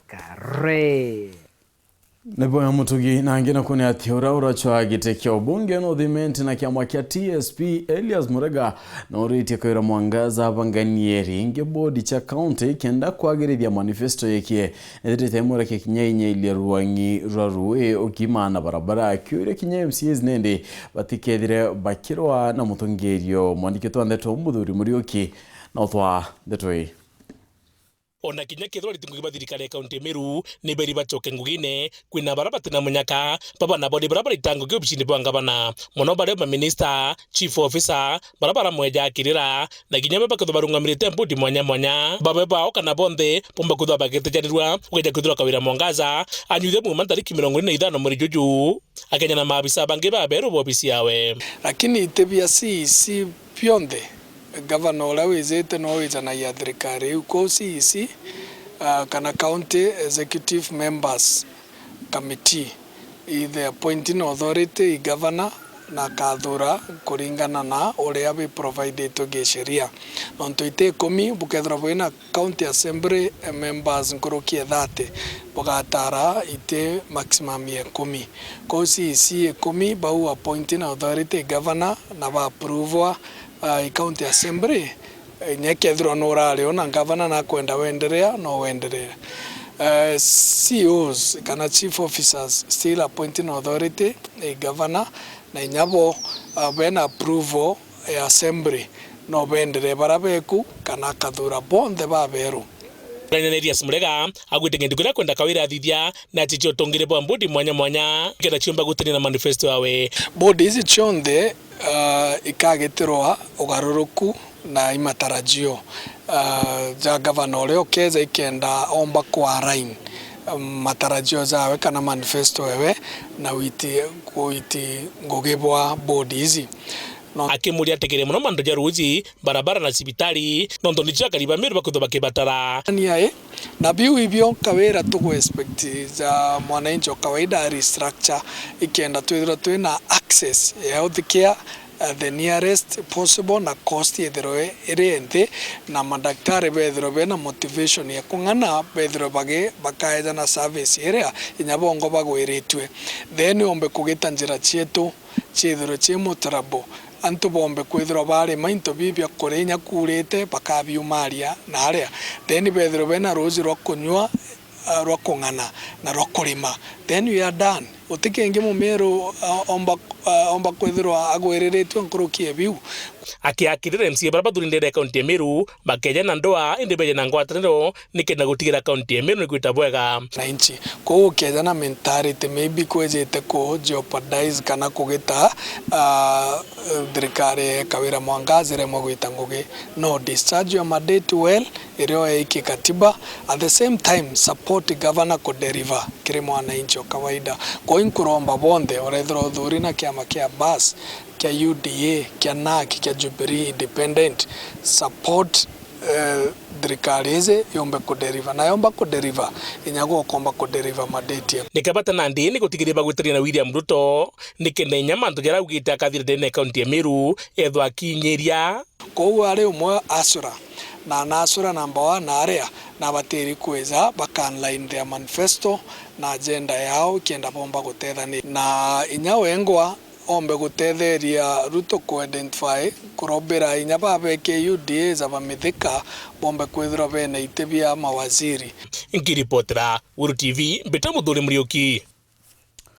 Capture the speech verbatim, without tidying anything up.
Kare. Ni bwega Mutugi, na angi naku ni ati uria uracwa giti kia ubunge North Imenti na kiama kia T S P, Elias Murega, na uritie Kawira Mwangaza abanganie ringi bodi cia county kenda kwagirithia manifesto yekie. Ethirite imureke kinya inya iria rwang'i rwa rui ukima na barabara, akiuria kinya M C As nindi batikethire bakirwa na mutongerio. Mwandiki twa ndeto Muthuri Muriuki na utwa ndeto ii. Ona kinya kethirwa ritu ngugi ba thirikari ya kaunti ya Meru ni beri bacoke ngugine, kwina bara batina munyaka, baba nabo ni bara barita ngugi obicini bwa ngavana, mono baria maminista, chief officer, bara baramweja akirira, na kinya baba kethirwa barungamirite mbodi mwanya mwanya. Babe bao kana bonthe bomba kwithirwa bagitejanirua, ugeja kwithirwa Kawira Mwangaza anyuithia muuma ntariki mirongo iri na ithano mweri juju, akenya na maabisa bangi baberu ba obisi yawe. Lakini iti bia C E C bionthe, gavana uria wijite no wijanagia thirikari iu. Kwou C E C, ah, kana County Executive Members Committee, i the appointing authority i gavana, na akathura kuringana na uria bi providetwe gisheria. Nontu iti ikumi, bukethirwa bwina County Assembly members nkuruki ya thirty, bugatara iti maximum ya ikumi. Kwou C E C ikumi bau appointing authority i gavana na ba approve, ah, i County Assembly, eh, inya kethirwa nurari ona gavana nakwenda wenderea, no wenderea. Eh, C E Os kana chief officers still appointing authority i gavana, na inya bo, ah, bena approval ya assembly, no bendere bara beku kana akathura bonthe baberu. Raina na Elias Murega agwite gintu kiria kwenda Kawira athithia na achichia utongere bwa mbodi mwanya mwanya, kenda chiumba gutania na manifesto yawe. Bodi ici chionthe, ah, ikagitirwa ugaruruku na imatarajio, ah, ja gavana uria ukeza ikenda omba kuarain, um, matarajio jawe kana manifesto ewe na witi, witi ngugi bwa bodi ici. No. Akimuria ategere mono mantu ja ruuji, barabara na cibitari, nontu nicio akari ba Meru bakwithwa bakibatara. Ni ai, na biu ibio Kawira tugu expect ja mwananchi wa kawaida a restructure, ikenda twithirwa twina access ya health care, uh, the nearest possible, na cost ithirwe iri nthi, na madaktari bethirwe bena motivation ya kung'ana, bethirwe bagi-, bakaeja na service iria inya bongo bagwiritue. Then ombe kugita njira cietu ciithirwe ci motorable, antu bombe kwithirwa barima into biu bia kuria inya kuurite, bakabiumaria na aria, then bethirwe bena ruuji rwa kunyua, ah, rwa kung'ana na rwa kurima, then we are done. Guti kingi Mumeru, ah, omba, ah, omba kwithirwa agwiriritue nkuruki ya biu. Akiakirira M C A baria bathuri ndene ya kaunti ya Meru, bakeja na ndwaa, indi beje na ngwataniro, nikenda gutigira kaunti ya Meru nigwita bwega. Na inchi. Kwou ukeja na mentality maybe kwijite ku jeopardize kana kugita, ah, thirikari ya Kawira Mwangaza iremwe gwita ngugi. No, discharge your mandate well, irio ya kikatiba, at the same time support governor ku deliver kiri mwananchi wa kawaida. Kwou inkuromba bonthe, urethirwa uthuri na kiama kia bas, kia U D A, kia NARC, kia Jubilee, Independent, support, eh, thirikari iji yombe kudeliver. Na yomba kudeliver, inya gwe ukomba kudeliver mandate. Ni kabata nandi ni gutigiria bagwitania na William Ruto, nikenda inya mantu jaria augite akathira ndene ya kaunti ya Meru, ethwa akinyiria. Kwou ari umwe acura, na anacura number one aria, na abatiri kwija baka align their manifesto na agenda yao, ikenda bomba gutethania. Na inya wengwa ombe gutetheria Ruto ku identify, kurobera inya babeke U D A ja bamithika, bombe kwithirwa bena iti bia mawaziri. Nkiripotera Guru T V, mbita Muthuri Muriuki.